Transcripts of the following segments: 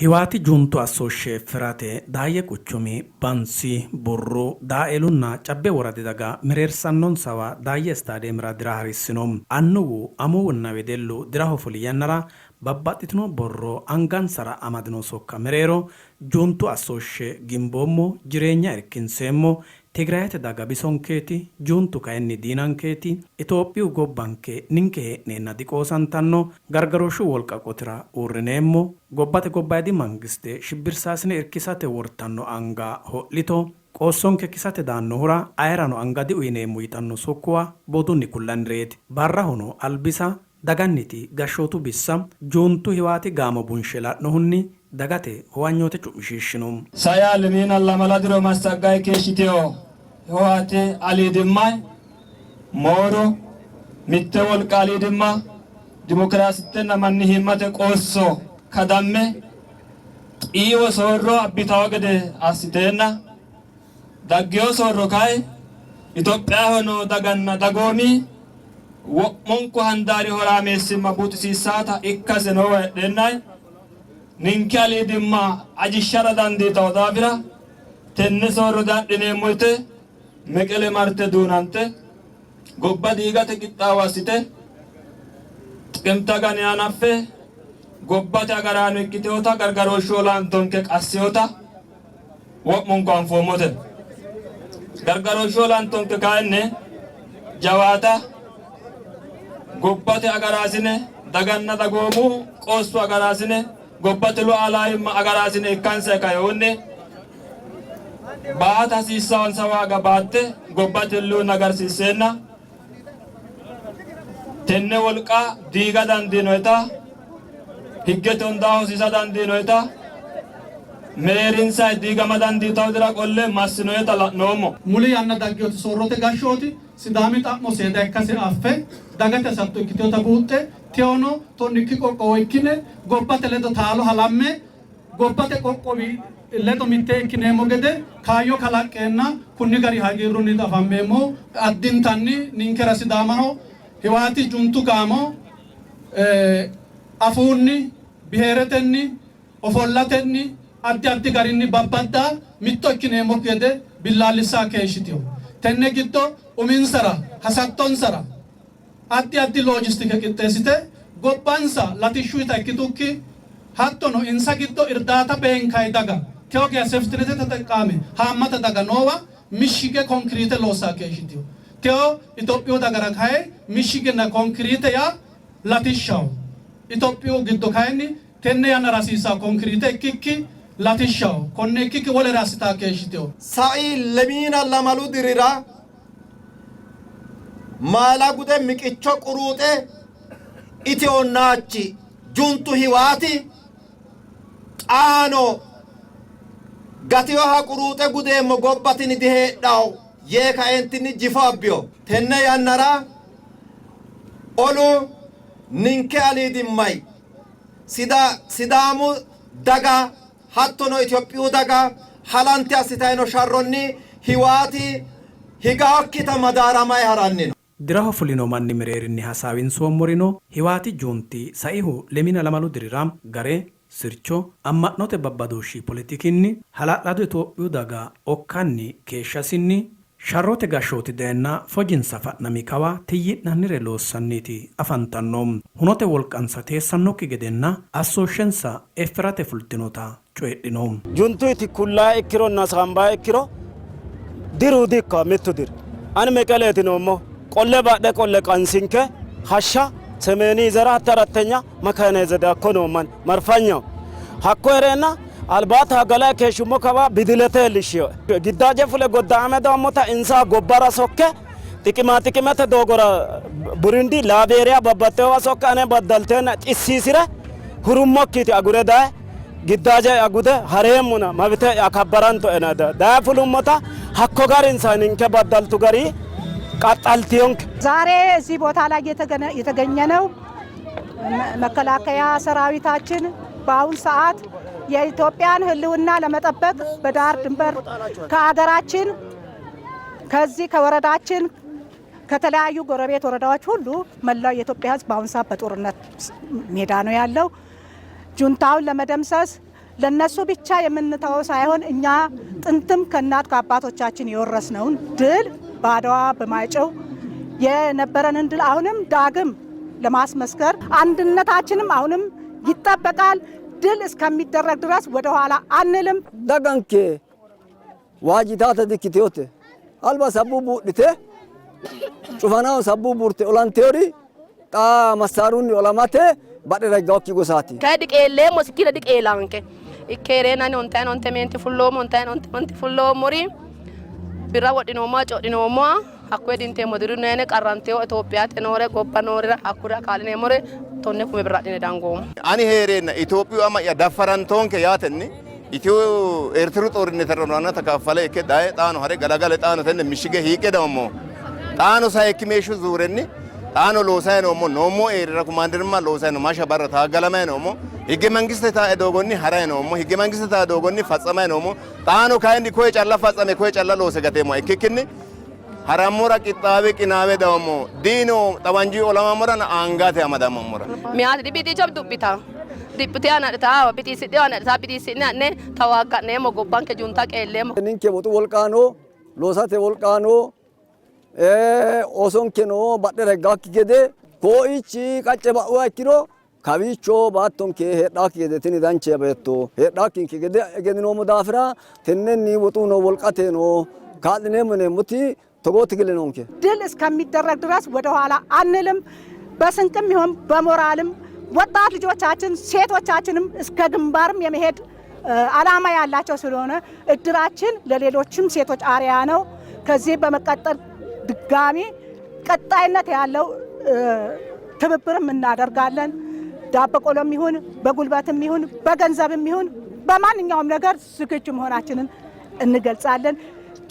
Hiwaati Juntu assooshshe effirate Daayye quchumi Bansi, Burru, Daaeelunna Cabbe woradi daga mereersannonsawa Daayye Istaadeemera dira harissino. Annuwu, amuwunna wedellu diraho fuli yannara babbaxxitino borro angansara amadino sokka mereero Juntu assooshshe gimboommo, jireenya irkinseemmo, Tigrayete daga bisonkeeti, Juntu kayinni diinankeeti, Itophiyu gobbanke ninke hee'neenna diqoosantanno, gargarooshshu wolqa qotira uurrineemmo, gobbate gobbayidi mangiste shibbirsaasine irkisate wortanno anga ho'lito, qoossonke kisate daannohura ayerano anga diuyneemmo yitanno sokkuwa boodunni kullannireeti. Barrahono albisa daganniti gashshootu bissa Juntu Hiwaati gaamo bunshe la'nohunni dagate huwanyoote cu'mishiishshino. Sai lemiina lamala diro massagganni keeshshitino Hiwaati aliidimma mooru, mitte wolqa aliidimma, dimokiraasittenna mannihimmate qoosso kadamme xiiwo soorro abbitanno gede assiteenna daggino soorro kay Itophiyaho noo daganna dagoomi wo'munku handaari horaameessimma buuxisiissaata ikkase noowa heedheenna ninke aliidimma ajishshara dandiitanno daafira tenne soorro diadhineemmo yite Meqele marte duunante gobba diigate qixxaawo assite Xiqimte agani hanaffe gobbate agaraano ikkitinota gargarooshshu olantonke qassinota wo'munku anfoommote. Gargarooshshu olantonke kayinni jawaata gobbate agaraasine, daganna dagoomu qoosso agaraasine, gobbate lu'alaawimma agaraasine ikkansa kainohunni baata hasiissansa waaga baatte gobbate huluullo agarsiisseenna tenne wolqa diiga dandiinoyita higgete hundaa hosiisa dandiinoyita mereerinsa diigama dandiitawo dira qolle massinoyita la'noommo. Muli yanna dagginoti soorrote gashshooti Sidaami xa'mo seeda ikkase affe dagate hasatto ikkitinota buuxxe tewono tonnikki qoqqowo ikkine gobbate ledo taalo halamme gobbate qoqqowi ledo mittee ikkineemmo gede kaayyo kalaqqeenna kunni gari hagiirrunni afammeemmo. Addintanni ninkera Sidaamaho Hiwaati Juntu gaamo afuunni, biheeretenni, ofollatenni addi addi garinni babbadda mitto ikkineemmokki gede billaallissanni keeshshitino. Tenne giddo uminsara hasattonsara addi addi loojistike qixxeessite gobbansa latishshuyita ikkitukki hattono insa giddo irdaata beenkayi daga tewo geya seftinetete teteqqaame haammata daga noowa mishshige konkiriite loossanni keeshshitino. Tewo Itophiyu dagara kayi mishshigenna konkiriite yaa latishshaho. Itophiyu giddo kayinni tenne yannara hasiissanno konkiriite ikkikki latishshaho. Konne ikkikki wolere assitanni keeshshitino. Sai lemiina lamalu dirira maala gude miqicho quruuxe itiyonaachi juntu Hiwaati xaano gatinoha quruuxe gudeemmo gobba tini diheedhanno yee kaeentinni jifo abbino. Tenne yannara olu ninke aliidimmay Sidaamu daga hattono Itophiyu daga halante assitayno sharronni Hiwaati higaakkita madaaramay haranni no. Diraho fulino manni mereerinni hasaawinsoommorino Hiwaati Junti saihu lemina lamalu dirira gare, sircho, amma'note babbadooshshi poletikinni hala'lado Itophiyu daga okkanni keeshshasinni Sharrote gashshooti dayenna fojinsa fa'nami kawa tiyyi'nannire loossanniiti afantanno. Hunote wolqansa teessannokki gedenna assooshshensa effi'rate fultinota coyidhino. Juntuyti kullaa ikkironna saambaa ikkiro diru dikka mittu diri. Ani Meqeleeti noommo. Qolle badhe qolle qansinke hashsha Semeeni izera hatte arattenya mekaanayizede hakko noomman marfanyaho. Hakko hee'reenna albaa taagala keeshshummo kawa bidilete iillishshinoe. Giddaaje fule goddaame dawummota insa gobbara sokke xiqima xiqimete doogora Burundi, Laabeeriya babbaxxinowa sokke ane baddalteenna xissiisi're hurummokkiiti agure daye giddaaje agude hareemmona mabite'ya akabbarantoena daye fulummota hakko garinsa ninke baddaltu gari qaxxaltinonke። ዛሬ እዚህ ቦታ ላይ የተገኘነው መከላከያ ሰራዊታችን በአሁን ሰዓት የኢትዮጵያን ሕልውና ለመጠበቅ በዳር ድንበር ከሀገራችን ከዚህ ከወረዳችን ከተለያዩ ጎረቤት ወረዳዎች ሁሉ መላው የኢትዮጵያ ሕዝብ በአሁን ሰዓት በጦርነት ሜዳ ነው ያለው። ጁንታውን ለመደምሰስ ለነሱ ብቻ የምንተወው ሳይሆን እኛ ጥንትም ከእናት ከአባቶቻችን የወረስነውን ድል በአድዋ በማይጨው የነበረንን ድል አሁንም ዳግም ለማስመስከር አንድነታችንም አሁንም ይጠበቃል። ድል እስከሚደረግ ድረስ ወደኋላ አንልም። Daganke waajjitaata dikkiteyote alba sabbu buudhite cufanaho sabbu buurte olanteori xa massaarunni olamate badhera higgawokki gosaati. Kayi diqeelleemmo sikkira diqeelanke ikkeereenani ontayin onte meenti fulloommo ontayin onte onte fulloommori birra wodhinoommoha codhinoommoha hakkuye dinteemmo diru nene qarranteyo Itophiyate noore gobba noorira hakkura kaa'lineemmore 10,000 birra adhine dangoommo. Ani hee'reenna Itophiyu ama'ya daffarantoonke yaatenni ኢትዮ ኤርትሩ ጦርነት ረኗና ተካፈለ ikke daye xaano hare galagale xaano tenne mishige hiiqqe dawommo xaano sayikkimeeshshu zuurenni xaano loosayi noommo noommo eerira kumaandirma loosayi noommo hasha barra taaggalamayi noommo higge mangiste tae doogonni harayi noommo higge mangiste tae doogonni fatsamayi noommo xaano kayinni koye calla fatsame koye calla loose gateemmoha ikkikkinni harammora qixxaawe qinaawe dawommo diino xawanji olamammorana angate amadamammora. Meyaati dibixicho duphita diphite anadhita bixiisidhe anadhita bixiisi'ne ha'ne tawaaga'neemmo gobbanke junta qeelleemmo. Ninke woxu wolqano loosate wolqano oosonkeno badhera higgawokki gede kooichi qacce ba'uha ikkiro kawiicho baattonke heedhaakki gede tini dancha beetto heedhaakkinke gede egenninoommo daafira tennenni woxuno wolqateno kaa'lineemmo yineemmoti togoo ትግል noonke. ድል እስከሚደረግ ድረስ ወደኋላ አንልም። በስንቅም ይሁን በሞራልም ወጣት ልጆቻችን ሴቶቻችንም እስከ ግንባርም የመሄድ ዓላማ ያላቸው ስለሆነ እድራችን ለሌሎችም ሴቶች አርአያ ነው። ከዚህ በመቀጠል ድጋሚ ቀጣይነት ያለው ትብብርም እናደርጋለን። ዳቦ ቆሎም ይሁን በጉልበትም ይሁን በገንዘብም ይሁን በማንኛውም ነገር ዝግጁ መሆናችንን እንገልጻለን።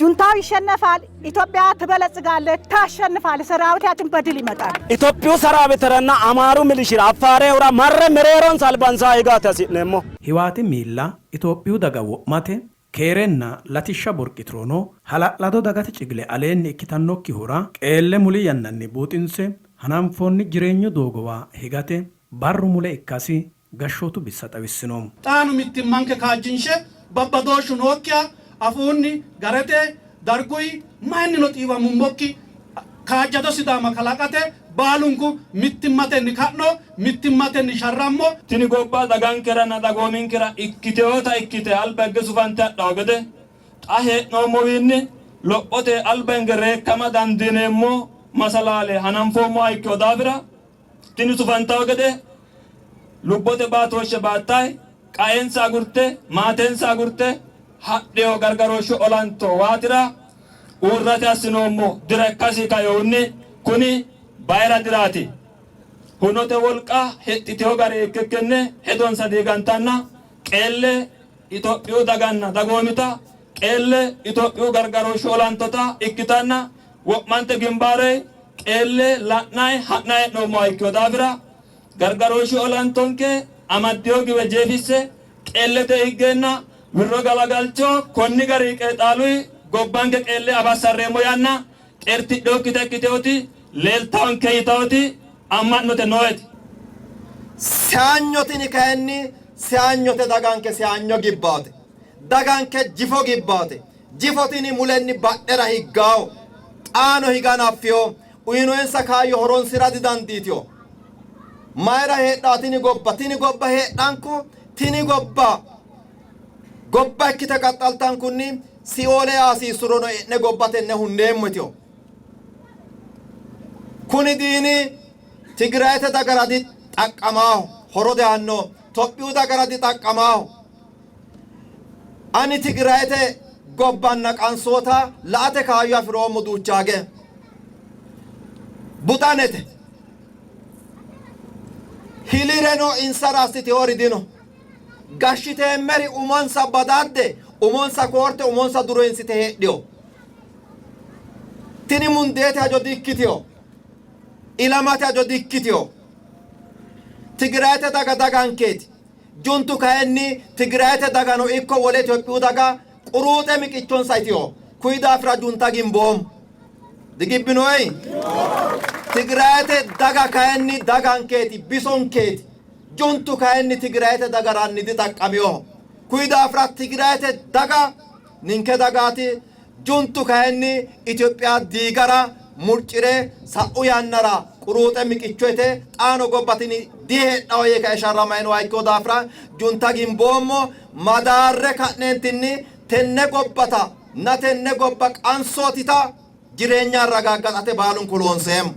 ጁንታው ይሸነፋል። ኢትዮጵያ ትበለጽጋለች፣ ታሸንፋለች። ሰራዊታችን በድል ይመጣል። Itophiyu saraawiteranna Amaaru milishira Affaarehura marre mereeronsa albansaa higate hasi'neemmo. Hiwaati miilla Itophiyu daga wo'mate keerenna latishsha burqiturono hala'lado dagate cigle aleenni ikkitannokkihura qeelle muli yannanni buuxinse hananfoonni jireenyu doogowa higate barru mule ikkasi gashshootu bissa xawissino. xaanu mittimmanke kaajjinshe babbadooshshu nookkiha afuunni garete darguy mayinnino xiiwammummokki kaajjado Sidaama kalaqate baalunku mittimmatenni ka'no, mittimmatenni sharrammo. Tini gobba dagankeranna dagoominkera ikkiteyoota ikkite alba higge sufante hadhawo gede xa hee'noommowiinni lophote alba hinge reekkama dandiineemmo masalaale hananfoommoha ikkeyo daafira tini sufantawo gede lubbote baatooshshe baattayi qaensa agurte maatensa agurte hadheyo gargarooshshu olanto waatira uurrate assinoommo dira ikkasi kainohunni kuni bayira diraati. Hunote wolqa hexxiteyo gari ikkikkinni hedonsa diigantanna qeelle Itophiyu daganna dagoomita qeelle Itophiyu gargarooshshu olantota ikkitanna wo'mante gimbaare qeelle la'nayi ha'nayi hee'noommoha ikkeyo daafira gargarooshshu olantonke amaddiyo giwe jeefisse qeellete higgeenna wirro galagalcho konni gari qeexaaluyi gobbanke qeelle abassarreemmo yanna xeertidheyokkita ikkiteyooti leeltawonke yitawoti amma'note nooeti. Seyaanyo tini kayinni seyaanyote daganke seyaanyo gibbaate. Daganke jifo gibbaate. Jifo tini mulenni badhera higgawo. Xaano higa hanaffiyo. Uyinoyinsa kaayyo horonsira didandiitiyo. Mayira heedhaa tini gobba? Tini gobba heedhanku tini gobba gobba ikkite qaxxaltankunni sioole hasiissurono e'ne gobba tenne hunneemmo yitiyo. Kuni diini Tigrayete dagara dixaqqamaaho, horo diaanno. Tophiyu dagara dixaqqamaaho. Ani Tigrayete gobbanna qansoota la''ate kaayyo afi'roommo duuchaage. Buxanete. Hilireno insara assitewori dino. Gashshiteemmeri umonsa badadde, umonsa koorte, umonsa dureensite heedhiyo. Tini mundeete hajo dikkitiyo. Ilamate hajo dikkitiyo. Tigrayete daga dagankeeti. Juntu kayinni Tigrayete dagano ikko wole Itophiyu daga quruuxe miqichonsa itiyo. Kuyi daafira junta gimboommo. Digibbinoyi? Tigrayete daga kayinni dagankeeti, bisonkeeti. Juntu kayinni Tigrayete dagaranni dixaqqaminoho. Kuyi daafira Tigirayete daga ninke dagaati. Juntu kayinni Itophiya diigara murci're sa'u yannara quruuxe miqicho ite xaano gobba tini diheedhanno yee kae sharramayi nooha ikkino daafira junta gimboommo. Madaarre ka'neentinni tenne gobbata na tenne gobba qansootita jireenya arragaggaxate baalunku loonseemmo.